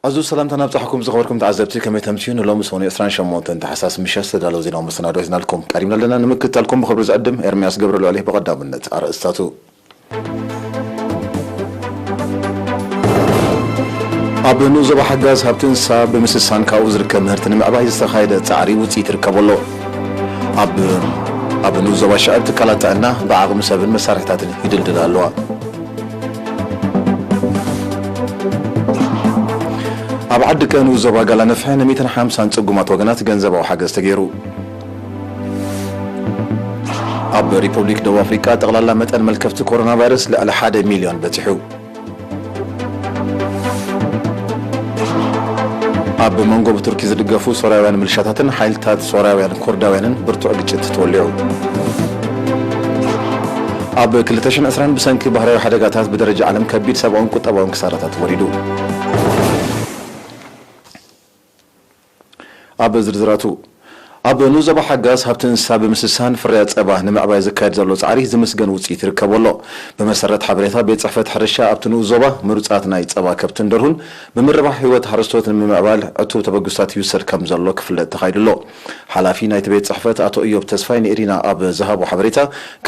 ኣዝዩ ሰላምታና ኣብጻሕኩም ዝኸበርኩም ተዓዘብቲ፣ ከመይ ተምስዩ? ንሎሚ ሰሙን ዕስራን ሸሞንተን ታሕሳስ ምሸት ዝተዳለወ ዜናዊ መሰናዶ ሒዝናልኩም ቀሪብና ኣለና። ንምክትታልኩም ብኽብሪ ዝዕድም ኤርምያስ ገብረልዑል እየ። ብቐዳምነት ኣርእስታቱ። ኣብ ንኡስ ዞባ ሓጋዝ ሃብቲ እንስሳ ብምስሳን ካብኡ ዝርከብ ምህርቲ ንምዕባይ ዝተኻየደ ጻዕሪ ውጽኢት ይርከቦ ኣሎ። ኣብ ኣብ ንኡስ ዞባ ሽዕብ ትካላት ጥዕና ብዓቕሚ ሰብን መሳርሕታትን ይድልድላ ኣለዋ። ኣብ ዓዲ ቀኑ ዞባ ጋላ ነፍሐ ን ሚእትን ሓምሳን ጽጉማት ወገናት ገንዘባዊ ሓገዝ ተገይሩ። ኣብ ሪፐብሊክ ደቡብ ኣፍሪቃ ጠቕላላ መጠን መልከፍቲ ኮሮና ቫይረስ ልዕሊ ሓደ ሚልዮን በጺሑ። ኣብ መንጎ ብቱርኪ ዝድገፉ ሶርያውያን ምልሻታትን ሓይልታት ሶርያውያን ኩርዳውያንን ብርቱዕ ግጭት ተወሊዑ። ኣብ ክልተ ሽሕን ዕስራን ብሰንኪ ባህርያዊ ሓደጋታት ብደረጃ ዓለም ከቢድ ሰብኣውን ቁጠባውን ክሳራታት ወሪዱ። ኣብ ዝርዝራቱ። ኣብ ንኡስ ዞባ ሓጋዝ ሃብቲ እንስሳ ብምስሳን ፍርያት ጸባ ንምዕባይ ዝካየድ ዘሎ ጻዕሪ ዝምስገን ውጽኢት ይርከቦ ኣሎ። ብመሰረት ሓበሬታ ቤት ጽሕፈት ሕርሻ ኣብቲ ንኡስ ዞባ ምሩጻት ናይ ጸባ ከብትን ደርሁን ብምርባሕ ህይወት ሓረስቶት ንምምዕባል ዕቱብ ተበግሶታት ይውሰድ ከም ዘሎ ክፍለጥ ተኻይዱ ኣሎ። ሓላፊ ናይቲ ቤት ጽሕፈት ኣቶ እዮብ ተስፋይ ንኤሪና ኣብ ዝሃቦ ሓበሬታ፣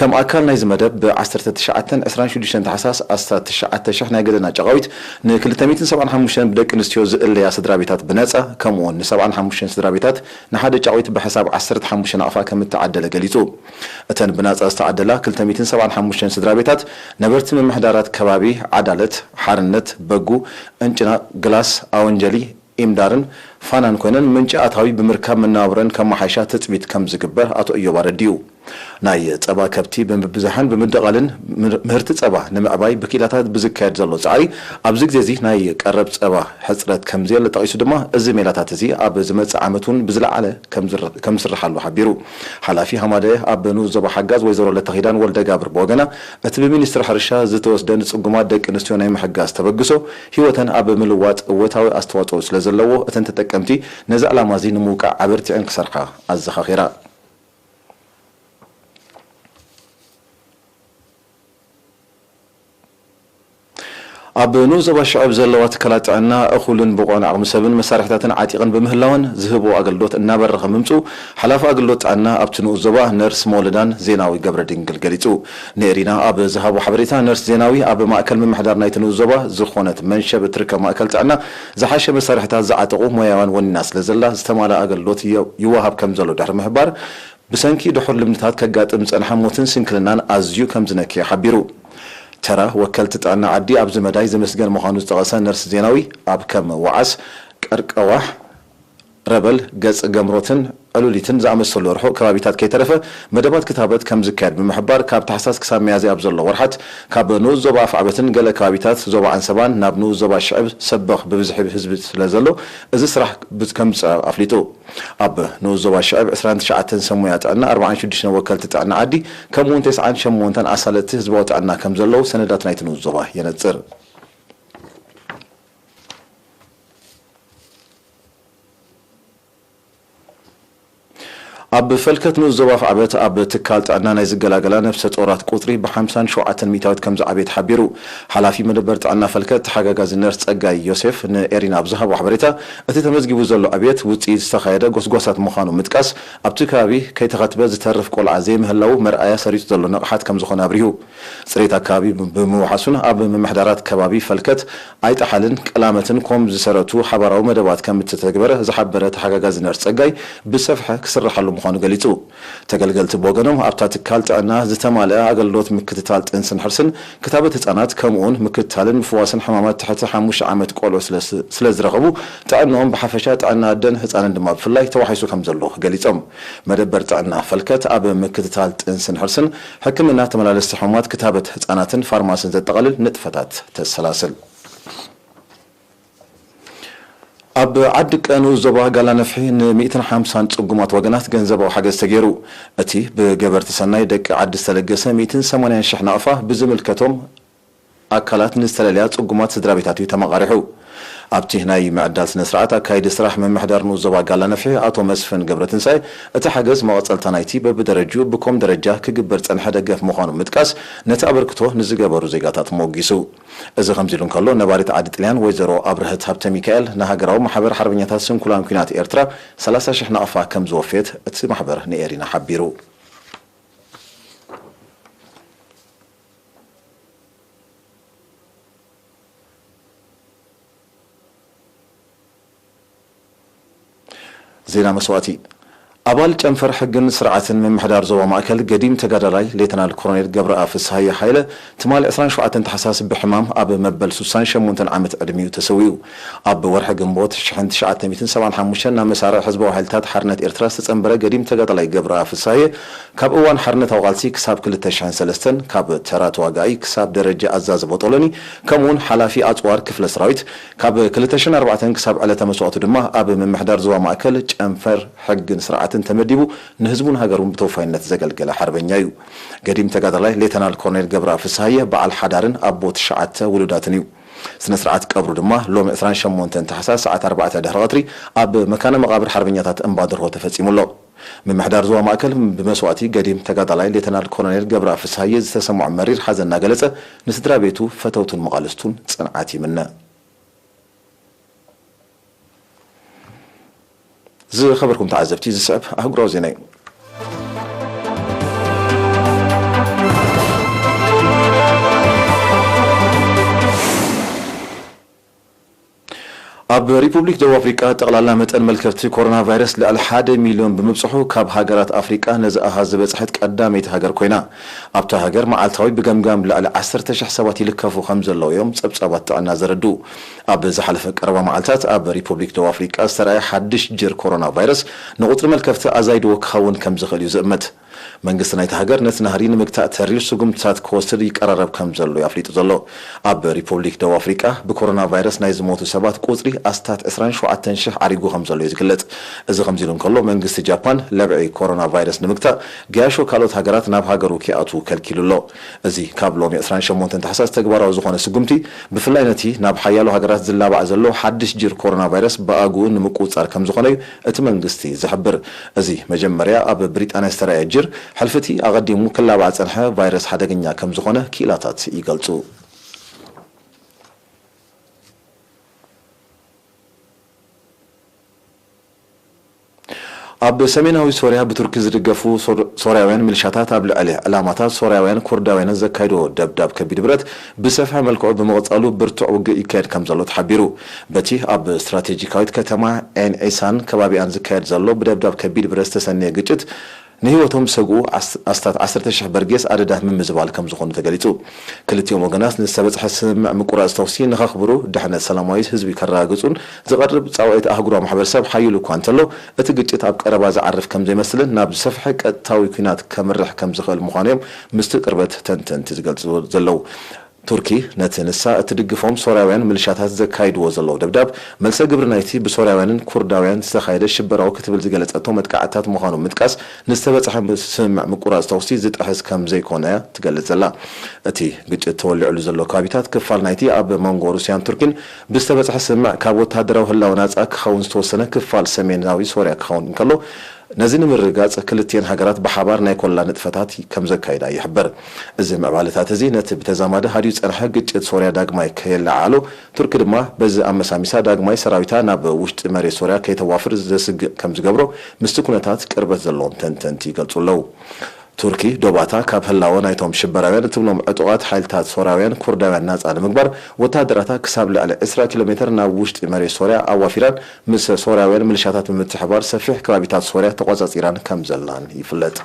ከም ኣካል ናይዚ መደብ ብ ዓሰርተ ትሽዓተን ዕስራን ሽዱሽተን ታሕሳስ ኣስታት ትሽዓተ ሽሕ ናይ ገደና ጨቓዊት ን ክልተ ሚእትን ሰብዓን ሓሙሽተን ብደቂ ኣንስትዮ ዝእለያ ስድራ ቤታት ብነጻ፣ ከምኡውን ን ሰብዓን ሓሙሽተን ስድራ ቤታት ንሓደ ጫቒት ብሕሳብ ዓሰርተ ሓሙሽተ ናቕፋ ከም እተዓደለ ገሊጹ። እተን ብናጻ ዝተዓደላ ክልተ ሚእትን ሰብዓን ሓሙሽተን ስድራ ቤታት ነበርቲ ምምሕዳራት ከባቢ ዓዳለት፣ ሓርነት፣ በጉ፣ እንጭና፣ ግላስ፣ ኣወንጀሊ፣ ኢምዳርን ፋናን ኮይነን ምንጪ ኣታዊ ብምርካብ መነባብሮን ከመሓይሻ ትጽቢት ከም ዝግበር ኣቶ እዮብ ኣረዲኡ። ናይ ጸባ ከብቲ ብምብዛሕን ብምድቓልን ምህርቲ ጸባ ንምዕባይ ብኪላታት ብዝካየድ ዘሎ ጻዕሪ፣ ኣብዚ ግዜ እዚ ናይ ቀረብ ጸባ ሕጽረት ከም ዘየለ ጠቒሱ ድማ፣ እዚ ሜላታት እዚ ኣብ ዝመጽእ ዓመት እውን ብዝለዓለ ከም ዝር-፣ ከም ዝስርሓሉ ሓቢሩ። ሓላፊ ሃማደየ ኣብ ንኡስ ዞባ ሓጋዝ ወይዘሮ ለተኺዳን ወልደጋብር ብወገና፣ እቲ ብሚኒስትሪ ሕርሻ ዝተወስደ ንጽጉማት ደቂ ኣንስትዮ ናይ ምሕጋዝ ተበግሶ፣ ህይወተን ኣብ ምልዋጥ እወታዊ ኣስተዋጽኦ ስለ ዘለዎ፣ እተን ተጠቀምቲ ነዚ ዕላማ እዚ ንምውቃዕ ኣበርቲዐን ክሰርሓ ኣዘኻኺራ። ኣብ ንኡስ ዞባ ሽዕብ ዘለዋ ትካላት ጥዕና እኹልን ብቑዕን ዓቕሚ ሰብን መሳርሕታትን ዓጢቕን ብምህላወን ዝህቦ ኣገልግሎት እናበረኸ ምምፅኡ ሓላፊ ኣገልግሎት ጥዕና ኣብቲ ንኡስ ዞባ ነርስ መወለዳን ዜናዊ ገብረ ድንግል ገሊፁ። ንኤሪና ኣብ ዝሃቦ ሓበሬታ፣ ነርስ ዜናዊ ኣብ ማእከል ምምሕዳር ናይቲ ንኡስ ዞባ ዝኾነት መንሸብ እትርከብ ማእከል ጥዕና ዝሓሸ መሳርሕታት ዝዓጠቑ ሞያውያን ወኒና ስለ ዘላ ዝተማልኣ ኣገልግሎት የ-፣ ይወሃብ ከም ዘሎ ድሕሪ ምሕባር፣ ብሰንኪ ድሑር ልምድታት ከጋጥም ዝጸንሐ ሞትን ስንክልናን ኣዝዩ ከም ዝነክዮ ሓቢሩ። ተራ ወከልቲ ጥዕና ዓዲ ኣብዚ መዳይ ዝምስገን ምዃኑ ዝጠቐሰ ነርስ ዜናዊ፣ ኣብ ከም ወዓስ፣ ቀርቀዋሕ፣ ረበል፣ ገጽ ገምሮትን ዕሉሊትን ዝኣመሰሉ ርሑቕ ከባቢታት ከይተረፈ መደባት ክታበት ከም ዝካየድ ብምሕባር፣ ካብ ታሕሳስ ክሳብ ሚያዝያ ኣብ ዘሎ ወርሓት ካብ ንኡስ ዞባ ኣፍዓበትን ገለ ከባቢታት ዞባ ዓንሰባን ናብ ንኡስ ዞባ ሽዕብ ሰበኽ ብብዝሒ ህዝቢ ስለ ዘሎ፣ እዚ ስራሕ ብት-፣ ከም ዝጽዕር ኣፍሊጡ። ኣብ ንኡስ ዞባ ሽዕብ ዕስራን ትሽዓተን ሰብ ሞያ ጥዕና፣ ኣርባዓን ሽዱሽተን ወከልቲ ጥዕና ዓዲ፣ ከምኡ'ውን ተስዓን ሸሞንተን ኣሳለጥቲ ህዝባዊ ጥዕና ከም ዘለዉ ሰነዳት ናይቲ ንኡስ ዞባ የነጽር። ኣብ ፈልከት ንኡስ ዞባ ኣፍዓበት ኣብ ትካል ጥዕና ናይ ዝገላገላ ነፍሰ ጦራት ቁጽሪ ብሓምሳን ሸውዓተን ሚእታዊት ከም ዝዓበየ ተሓቢሩ። ሓላፊ መደበር ጥዕና ፈልከት ተሓጋጋዚ ነርስ ጸጋይ ዮሴፍ ንኤሪና ኣብ ዝሃቦ ሓበሬታ፣ እቲ ተመዝጊቡ ዘሎ ዕብየት ውጽኢት ዝተኻየደ ጎስጓሳት ምዃኑ ምጥቃስ፣ ኣብቲ ከባቢ ከይተኸትበ ዝተርፍ ቆልዓ ዘይምህላዉ መርኣያ ሰሪጹ ዘሎ ንቕሓት ከም ዝኾነ ኣብሪሁ። ጽሬት ኣከባቢ ብምውሓሱን ኣብ ምምሕዳራት ከባቢ ፈልከት ኣይጠሓልን ቀላመትን ኮም ዝሰረቱ ሓባራዊ መደባት ከም እተተግበረ ዝሓበረ ተሓጋጋዚ ነርስ ጸጋይ፣ ብሰፍሐ ክስርሓሉ ምዃኑ ገሊጹ። ተገልገልቲ ብወገኖም፣ ኣብታ ትካል ጥዕና ዝተማልአ ኣገልግሎት ምክትታል ጥንስን ሕርስን፣ ክታበት ህጻናት፣ ከምኡውን ምክትታልን ምፍዋስን ሕማማት ትሕቲ ሓሙሽተ ዓመት ቆልዑ ስለ፣ ስለ ዝረኸቡ፣ ጥዕንኦም ብሓፈሻ፣ ጥዕና ኣደን ህጻንን ድማ ብፍላይ ተዋሒሱ ከም ዘሎ ገሊጾም። መደበር ጥዕና ፈልከት ኣብ ምክትታል ጥንስን ሕርስን፣ ሕክምና ተመላለስቲ ሕሙማት፣ ክታበት ህጻናትን ፋርማስን ዘጠቓልል ንጥፈታት ተሰላስል። ኣብ ዓዲ ቀኑ ዞባ ጋላ ነፍሒ ን ሚእትን ሓምሳን ጽጉማት ወገናት ገንዘባዊ ሓገዝ ተገይሩ። እቲ ብገበርቲ ሰናይ ደቂ ዓዲ ዝተለገሰ ሚእትን ሰማንያን ሽሕ ናቕፋ ብዝምልከቶም ኣካላት ንዝተለለያ ጽጉማት ስድራ ቤታት እዩ ተመቓሪሑ። ኣብቲ ናይ ምዕዳል ስነ ስርዓት ኣካይዲ ስራሕ ምምሕዳር ንኡስ ዞባ ጋላ ነፍሒ ኣቶ መስፍን ገብረትንሳኤ፣ እቲ ሓገዝ መቐጸልታ ናይቲ በብደረጅኡ ብኮም ደረጃ ክግበር ጸንሐ ደገፍ ምዃኑ ምጥቃስ፣ ነቲ ኣበርክቶ ንዝገበሩ ዜጋታት ሞጊሱ። እዚ ከምዚ ኢሉ እንከሎ፣ ነባሪት ዓዲ ጥልያን ወይዘሮ ኣብርሀት ሃብተ ሚካኤል ንሃገራዊ ማሕበር ሓርበኛታት ስንኩላን ኲናት ኤርትራ ሰላሳ ሽሕ ናቕፋ ከም ዝወፈየት እቲ ማሕበር ንኤሪና ሓቢሩ። ዜና መስዋእቲ። ኣባል ጨንፈር ሕግን ስርዓትን ምምሕዳር ዞባ ማእከል ገዲም ተጋዳላይ ሌተናል ኮሎኔል ገብረኣብ ፍስሃየ ሓይለ ትማሊ ዕስራን ሸውዓተን ታሕሳስ ብሕማም ኣብ መበል ሱሳን ሸሞንተን ዓመት ዕድሚኡ ተሰዊኡ። ኣብ ወርሒ ግንቦት ሽሕን ትሽዓተ ሚእትን ሰብዓን ሓሙሽተን ናብ መሳርዕ ህዝባዊ ሓይልታት ሓርነት ኤርትራ ዝተጸንበረ ገዲም ተጋዳላይ ገብረኣብ ፍስሃየ ካብ እዋን ሓርነታዊ ቃልሲ ክሳብ ክልተ ሽሕን ሰለስተን ካብ ተራ ተዋጋኢ ክሳብ ደረጃ ኣዛዚ ቦጦሎኒ ከምኡውን ሓላፊ ኣጽዋር ክፍለ ሰራዊት ካብ ክልተ ሽሕን ኣርባዕተን ክሳብ ዕለተ መስዋእቱ ድማ ኣብ ምምሕዳር ዞባ ማእከል ጨንፈር ሕግን ስርዓትን ተመዲቡ ንህዝቡን ሃገሩን ብተወፋይነት ዘገልገለ ሓርበኛ እዩ። ገዲም ተጋዳላይ ሌተናል ኮሎኔል ገብረኣብ ፍስሃየ በዓል ሓዳርን ኣቦ ትሽዓተ ውሉዳትን እዩ። ስነ ስርዓት ቀብሩ ድማ ሎሚ ዕስራን ሸሞንተን ታሕሳስ ሰዓት ኣርባዕተ ድሕሪ ቀትሪ ኣብ መካነ መቓብር ሓርበኛታት እምባ ድርሆ ተፈጺሙ ኣሎ። ምምሕዳር ዞባ ማእከል ብመስዋእቲ ገዲም ተጋዳላይ ሌተናል ኮሎኔል ገብረኣብ ፍስሃየ ዝተሰምዖ መሪር ሓዘን እናገለጸ፣ ንስድራ ቤቱ፣ ፈተውቱን መቓልስቱን ጽንዓት ይምነ። ዝኸበርኩም ተዓዘብቲ፣ ዝስዕብ ኣህጉራዊ ዜና እዩ። ኣብ ሪፑብሊክ ደቡብ ኣፍሪቃ ጠቕላላ መጠን መልከፍቲ ኮሮና ቫይረስ ልዕሊ ሓደ ሚልዮን ብምብጽሑ፣ ካብ ሃገራት ኣፍሪቃ ነዚ ኣሃዝ ዝበጽሐት ቀዳመይቲ ሃገር ኮይና። ኣብታ ሃገር መዓልታዊ ብገምጋም ልዕሊ ዓሰርተ ሽሕ ሰባት ይልከፉ ከም ዘለዉ እዮም ጸብጻባት ጥዕና ዘረድኡ። ኣብ ዝሓለፈ ቀረባ መዓልታት ኣብ ሪፑብሊክ ደቡብ ኣፍሪቃ ዝተረኣየ ሓድሽ ጅር ኮሮና ቫይረስ ንቑጽሪ መልከፍቲ ኣዛይድዎ ክኸውን ከም ዝኽእል እዩ ዝእመት። መንግስቲ ናይቲ ሃገር ነቲ ናህሪ ንምግታእ ተሪር ስጉምትታት ክወስድ ይቀራረብ ከም ዘሎ እዩ ኣፍሊጡ ዘሎ። ኣብ ሪፑብሊክ ደቡብ ኣፍሪቃ ብኮሮና ቫይረስ ናይ ዝሞቱ ሰባት ቁጽሪ ኣስታት ዕስራን ሸውዓተን ሽሕ ዓሪጉ ከም ዘሎ እዩ ዝግለጽ። እዚ ከምዚ ኢሉ እንከሎ፣ መንግስቲ ጃፓን ለብዒ ኮሮና ቫይረስ ንምግታእ ገያሾ ካልኦት ሃገራት ናብ ሃገሩ ከይኣትዉ ከልኪሉ ኣሎ። እዚ ካብ ሎሚ ዕስራን ሸሞንተን ታሕሳስ ተግባራዊ ዝኾነ ስጉምቲ፣ ብፍላይ ነቲ ናብ ሓያሎ ሃገራት ዝላባዕ ዘሎ ሓድሽ ጅር ኮሮና ቫይረስ ብኣግኡ ንምቁጽጻር ከም ዝኾነ እዩ እቲ መንግስቲ ዝሕብር። እዚ መጀመርያ ኣብ ብሪጣንያ ዝተራእየ ጅር፣ ሕልፊ እቲ ኣቐዲሙ ክላባዕ ዝጸንሐ ቫይረስ ሓደገኛ ከም ዝኾነ ክኢላታት ይገልጹ። ኣብ ሰሜናዊ ሶርያ ብቱርኪ ዝድገፉ ሶር-፣ ሶርያውያን ሚሊሻታት ኣብ ልዕሊ ዕላማታት ሶርያውያን ኩርዳውያንን ዘካይድዎ ደብዳብ ከቢድ ብረት ብሰፍሐ መልክዑ ብምቕጻሉ ብርቱዕ ውግእ ይካየድ ከም ዘሎ ተሓቢሩ። በቲ ኣብ ስትራቴጂካዊት ከተማ ዒን ዒሳን ከባቢኣን ዝካየድ ዘሎ ብደብዳብ ከቢድ ብረት ዝተሰነየ ግጭት ንህይወቶም ዝሰግኡ ኣስ-፣ ኣስታት ዓሰርተ ሽሕ በርጌስ ኣደዳ ምምዝባል ከም ዝኾኑ ተገሊጹ። ክልቲኦም ወገናት ንዝተበጽሐ ስምምዕ ምቁራጽ ተኹሲ ንኸኽብሩ፣ ድሕነት ሰላማዊ ህዝቢ ከረጋግጹን ዝቐርብ ጻውዒት ኣህጉራዊ ማሕበረሰብ ሓይሉ እኳ እንተሎ፣ እቲ ግጭት ኣብ ቀረባ ዝዓርፍ ከም ዘይመስልን ናብ ዝሰፍሐ ቀጥታዊ ኲናት ከምርሕ ከም ዝኽእል ምዃኑ እዮም ምስቲ ቅርበት ተንተንቲ ዝገልጹ ዘለዉ። ቱርኪ ነቲ ንሳ እትድግፎም ሶርያውያን ምልሻታት ዘካይድዎ ዘለዉ ደብዳብ፣ መልሰ ግብሪ ናይቲ ብሶርያውያንን ኩርዳውያን ዝተኻየደ ሽበራዊ ክትብል ዝገለጸቶ መጥቃዕትታት ምዃኑ ምጥቃስ፣ ንዝተበጽሐ ስምምዕ ምቁራጽ ተኹሲ ዝጥሕስ ከም ዘይኮነ እያ ትገልጽ ዘላ። እቲ ግጭት ተወሊዕሉ ዘሎ ከባቢታት ክፋል ናይቲ ኣብ መንጎ ሩስያን ቱርኪን ብዝተበጽሐ ስምምዕ ካብ ወተሃደራዊ ህላወ ናጻ ክኸውን ዝተወሰነ ክፋል ሰሜናዊ ሶርያ ክኸውን እንከሎ፣ ነዚ ንምርግጋጽ ክልቲኤን ሃገራት ብሓባር ናይ ኮላ ንጥፈታት ከም ዘካይዳ ይሕበር። እዚ ምዕባለታት እዚ ነቲ ብተዛማዲ ሃድዩ ዝጸንሐ ግጭት ሶርያ ዳግማይ ከየለዓዕሎ፣ ቱርኪ ድማ በዚ ኣመሳሚሳ ዳግማይ ሰራዊታ ናብ ውሽጢ መሬት ሶርያ ከይተዋፍር ዘስግእ ከም ዝገብሮ ምስቲ ኩነታት ቅርበት ዘለዎም ተንተንቲ ይገልጹ ኣለዉ። ቱርኪ ዶባታ ካብ ህላወ ናይቶም ሽበራውያን እትብሎም ዕጡቓት ሓይልታት ሶርያውያን ኩርዳውያን ናጻ ንምግባር ወተሃደራታ ክሳብ ልዕሊ ዕስራ ኪሎ ሜትር ናብ ውሽጢ መሬት ሶርያ ኣዋፊራን ምስ ሶርያውያን ምልሻታት ብምትሕባር ሰፊሕ ከባቢታት ሶርያ ተቖጻጺራን ከም ዘላን ይፍለጥ።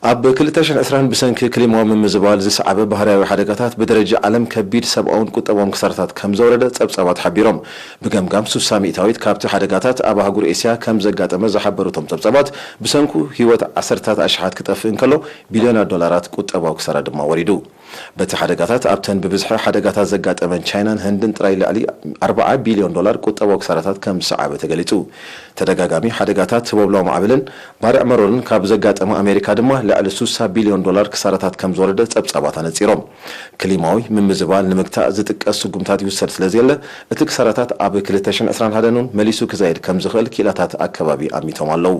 ኣብ ክልተ ሽሕን ዕስራን ብሰንኪ ክሊማዊ ምምዝባል ዝሰዓበ ባህርያዊ ሓደጋታት ብደረጃ ዓለም ከቢድ ሰብኣውን ቁጠባውን ክሳራታት ከም ዘውረደ ጸብጻባት ሓቢሮም። ብገምጋም ሱሳ ሚእታዊት ካብቲ ሓደጋታት ኣብ ኣህጉር ኤስያ ከም ዘጋጠመ ዝሓበሩ እቶም ጸብጻባት፣ ብሰንኩ ህይወት ዓሰርታት ኣሽሓት ክጠፍእ እንከሎ፣ ቢልዮናት ዶላራት ቁጠባዊ ክሳራ ድማ ወሪዱ። በቲ ሓደጋታት ኣብተን ብብዝሒ ሓደጋታት ዘጋጠመን ቻይናን ህንድን ጥራይ ልዕሊ ኣርብዓ ቢልዮን ዶላር ቁጠባዊ ክሳራታት ከም ዝሰዓበ ተገሊጹ። ተደጋጋሚ ሓደጋታት፣ ህቦብላዊ ማዕበልን ባርዕ መሮርን ካብ ዘጋጠመ ኣሜሪካ ድማ ልዕሊ ስሳ ቢልዮን ዶላር ክሳራታት ከም ዝወረደ ጸብጻባት ኣነጺሮም። ክሊማዊ ምምዝባል ንምግታእ ዝጥቀስ ስጉምታት ይውሰድ ስለ ዘየለ፣ እቲ ክሳራታት ኣብ ክልተ ሽሕን ዕስራን ሓደን እውን መሊሱ ክዛይድ ከም ዝኽእል ክኢላታት ኣከባቢ ኣሚቶም ኣለዉ።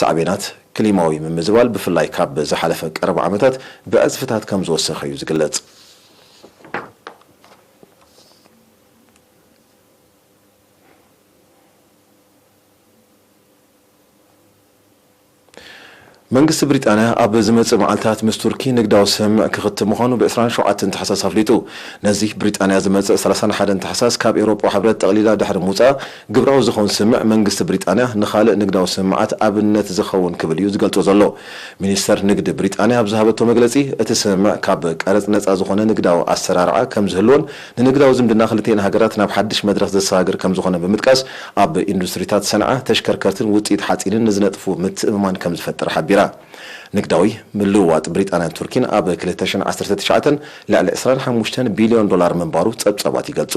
ሳዕቤናት ክሊማዊ ምምዝባል ብፍላይ ካብ ዝሓለፈ ቀረባ ዓመታት ብዕጽፍታት ከም ዝወሰኸ እዩ ዝግለጽ። መንግስቲ ብሪጣንያ ኣብ ዝመጽእ መዓልታት ምስ ቱርኪ ንግዳዊ ስምምዕ ክኽትም ምዃኑ ብ ዕስራን ሸውዓተን ታሕሳስ ኣፍሊጡ። ነዚ ብሪጣንያ ዝመጽእ ሰላሳን ሓደን ታሕሳስ ካብ ኤውሮጳ ሕብረት ጠቕሊላ ድሕሪ ምውጻኣ፣ ግብራዊ ዝኸውን ስምምዕ መንግስቲ ብሪጣንያ ንኻልእ ንግዳዊ ስምምዓት ኣብነት ዝኸውን ክብል እዩ ዝገልጾ ዘሎ። ሚኒስተር ንግዲ ብሪጣንያ ኣብ ዝሃበቶ መግለጺ፣ እቲ ስምምዕ ካብ ቀረጽ ነጻ ዝኾነ ንግዳዊ ኣሰራርዓ ከም ዝህልዎን፣ ንንግዳዊ ዝምድና ክልቲኤን ሃገራት ናብ ሓድሽ መድረኽ ዘሰጋግር ከም ዝኾነ ብምጥቃስ፣ ኣብ ኢንዱስትሪታት ሰንዓ፣ ተሽከርከርትን ውጽኢት ሓጺንን ንዝነጥፉ ምትእምማን ከም ዝፈጥር ሓቢራ። ንግዳዊ ምልውዋጥ ብሪጣንያን ቱርኪን ኣብ ክልተ ሽሕን ዓሰርተ ትሽዓተን ልዕሊ ዕስራን ሓሙሽተን ቢልዮን ዶላር ምንባሩ ጸብጻባት ይገልጹ።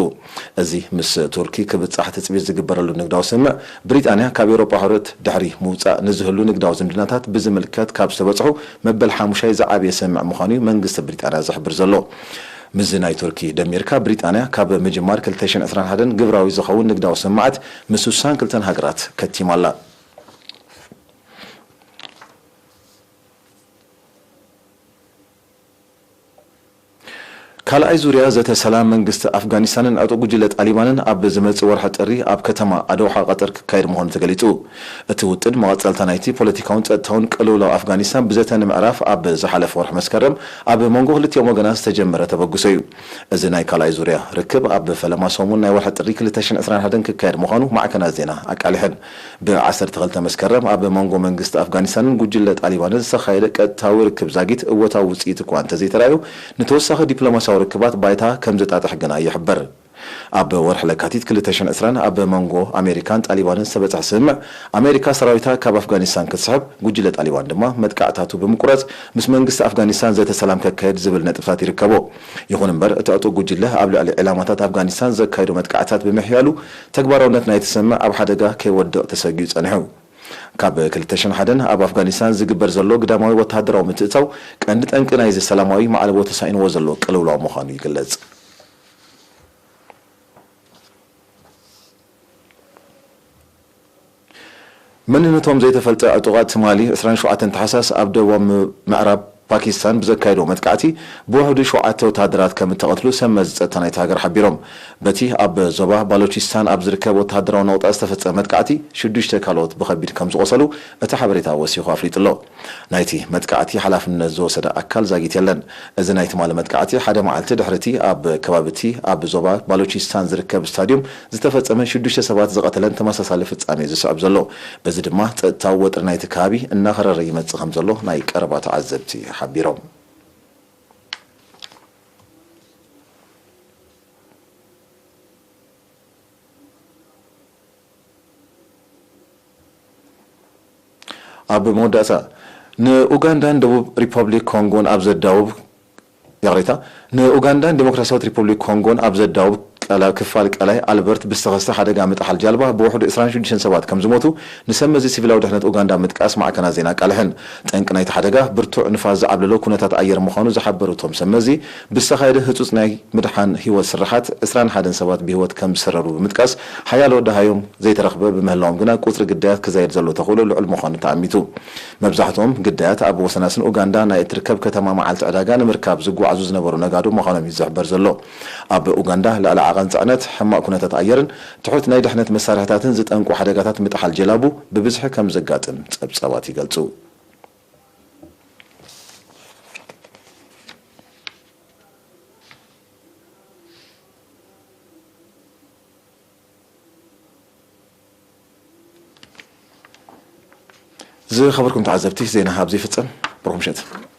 እዚ ምስ ቱርኪ ክብጻሕ ትጽቢት ዝግበረሉ ንግዳዊ ስምምዕ፣ ብሪጣንያ ካብ ኤውሮጳ ሕብረት ድሕሪ ምውጻእ ንዝህሉ ንግዳዊ ዝምድናታት ብዝምልከት ካብ ዝተበጽሑ መበል ሓሙሻይ ዝዓበየ ስምምዕ ምዃኑ እዩ መንግስቲ ብሪጣንያ ዝሕብር ዘሎ። ምስዚ ናይ ቱርኪ ደሚርካ፣ ብሪጣንያ ካብ ምጅማር ክልተ ሽሕን ዕስራን ሓደን ግብራዊ ዝኸውን ንግዳዊ ስምምዓት ምስ ስሳን ክልተን ሃገራት ከቲማ ኣላ። ካልኣይ ዙርያ ዘተ ሰላም መንግስቲ ኣፍጋኒስታንን ዕጡቕ ጉጅለ ጣሊባንን ኣብ ዝመጽእ ወርሒ ጥሪ ኣብ ከተማ ኣዶሓ ቀጠር ክካየድ ምዃኑ ተገሊጹ። እቲ ውጥን መቐጸልታ ናይቲ ፖለቲካውን ጸጥታውን ቅልውላው ኣፍጋኒስታን ብዘተ ንምዕራፍ ኣብ ዝሓለፈ ወርሒ መስከረም ኣብ መንጎ ክልቲኦም ወገናት ዝተጀመረ ተበግሶ እዩ። እዚ ናይ ካልኣይ ዙርያ ርክብ ኣብ ፈለማ ሰሙን ናይ ወርሒ ጥሪ ክልተ ሽሕን ዕስራን ሓደን ክካየድ ምዃኑ ማዕከናት ዜና ኣቃሊሐን። ብ ዓሰርተ ክልተ መስከረም ኣብ መንጎ መንግስቲ ኣፍጋኒስታንን ጉጅለ ጣሊባንን ዝተኻየደ ቀጥታዊ ርክብ ዛጊት እወታዊ ውጽኢት እኳ እንተዘይተራእዩ፣ ንተወሳኺ ዲፕሎማስያዊ ርክባት ባይታ ከም ዘጣጥሕ ግና ይሕበር። ኣብ ወርሒ ለካቲት ክልተ ሽሕን ዕስራን ኣብ መንጎ ኣሜሪካን ጣሊባንን ዝተበጽሐ ስምምዕ፣ ኣሜሪካ ሰራዊታ ካብ ኣፍጋኒስታን ክትስሕብ፣ ጉጅለ ጣሊባን ድማ መጥቃዕታቱ ብምቁራጽ ምስ መንግስቲ ኣፍጋኒስታን ዘተ ሰላም ከካየድ ዝብል ነጥብታት ይርከቦ። ይኹን እምበር፣ እቲ ዕጡቕ ጉጅለ ኣብ ልዕሊ ዒላማታት ኣፍጋኒስታን ዘካየዶ መጥቃዕታት ብምሕያሉ፣ ተግባራውነት ናይቲ ስምምዕ ኣብ ሓደጋ ከይወድቕ ተሰጊኡ ጸኒሑ። ካብ ክልተ ሽሕን ሓደን ኣብ ኣፍጋኒስታን ዝግበር ዘሎ ግዳማዊ ወተሃደራዊ ምትእትታው ቀንዲ ጠንቂ ናይዚ ሰላማዊ ማዕለቦ ተሳኢንዎ ዘሎ ቅልውላው ምዃኑ ይግለጽ። መንነቶም ዘይተፈልጠ ዕጡቓት ትማሊ ዕስራን ሸውዓተን ታሕሳስ ኣብ ደቡብ ምዕራብ ፓኪስታን ብዘካየድዎ መጥቃዕቲ ብውሕዱ ሸውዓተ ወተሃደራት ከም እተቐትሉ ሰብ መዚ ጸጥታ ናይቲ ሃገር ሓቢሮም። በቲ ኣብ ዞባ ባሎቺስታን ኣብ ዝርከብ ወተሃደራዊ ነቑጣ ዝተፈጸመ መጥቃዕቲ ሽዱሽተ ካልኦት ብኸቢድ ከም ዝቖሰሉ እቲ ሓበሬታ ወሲኹ ኣፍሊጡ ኣሎ። ናይቲ መጥቃዕቲ ሓላፍነት ዝወሰደ ኣካል ዛጊት የለን። እዚ ናይ ትማሊ መጥቃዕቲ ሓደ መዓልቲ ድሕሪ እቲ ኣብ ከባቢ እቲ ኣብ ዞባ ባሎቺስታን ዝርከብ ስታድዩም ዝተፈጸመን ሽዱሽተ ሰባት ዝቐተለን ተመሳሳሊ ፍጻሜ ዝስዕብ ዘሎ። በዚ ድማ ጸጥታዊ ወጥሪ ናይቲ ከባቢ እናኸረረ ይመጽእ ከም ዘሎ ናይ ቀረባ ተዓዘብቲ ሓቢሮም። ኣብ መወዳእታ፣ ንኡጋንዳን ደቡብ ሪፐብሊክ ኮንጎን ኣብ ዘዳውብ፣ ይቕሬታ፣ ንኡጋንዳን ዲሞክራሲያዊት ሪፐብሊክ ኮንጎን ኣብ ዘዳውብ ቀላ-፣ ክፋል ቀላይ ኣልበርት ብዝተኸስተ ሓደጋ ምጥሓል ጃልባ ብውሕዱ ዕስራን ሽዱሽተን ሰባት ከም ዝሞቱ ንሰብ መዚ ሲቪላዊ ድሕነት ኡጋንዳ ምጥቃስ ማዕከናት ዜና ኣቃልሐን። ጠንቂ ናይቲ ሓደጋ ብርቱዕ ንፋስ ዝዓብለሎ ኩነታት ኣየር ምዃኑ ዝሓበሩ እቶም ሰብ መዚ፣ ብዝተኻየደ ህጹጽ ናይ ምድሓን ህይወት ስርሓት ዕስራን ሓደን ሰባት ብህይወት ከም ዝሰረሩ ብምጥቃስ፣ ሓያሎ ደሃዮም ዘይተረኽበ ብምህላዎም ግና ቁጽሪ ግዳያት ክዛይድ ዘሎ ተኽእሎ ልዑል ምዃኑ ተኣሚቱ። መብዛሕትኦም ግዳያት ኣብ ወሰናስን ኡጋንዳ ናይ እትርከብ ከተማ መዓልቲ ዕዳጋ ንምርካብ ዝጓዓዙ ዝነበሩ ነጋዶ ምዃኖም እዩ ዝሕበር ዘሎ። ኣብ ኡጋንዳ ልዕሊ ዓቐን ጽዕነት፣ ሕማቕ ኩነታት ኣየርን ትሑት ናይ ድሕነት መሳርሕታትን ዝጠንቁ ሓደጋታት ምጥሓል ጀላቡ ብብዝሒ ከም ዘጋጥም ጸብጻባት ይገልጹ። ዝኸበርኩም ተዓዘብቲ፣ ዜና ኣብዚ ይፍጸም። ብሩኽ ምሸት።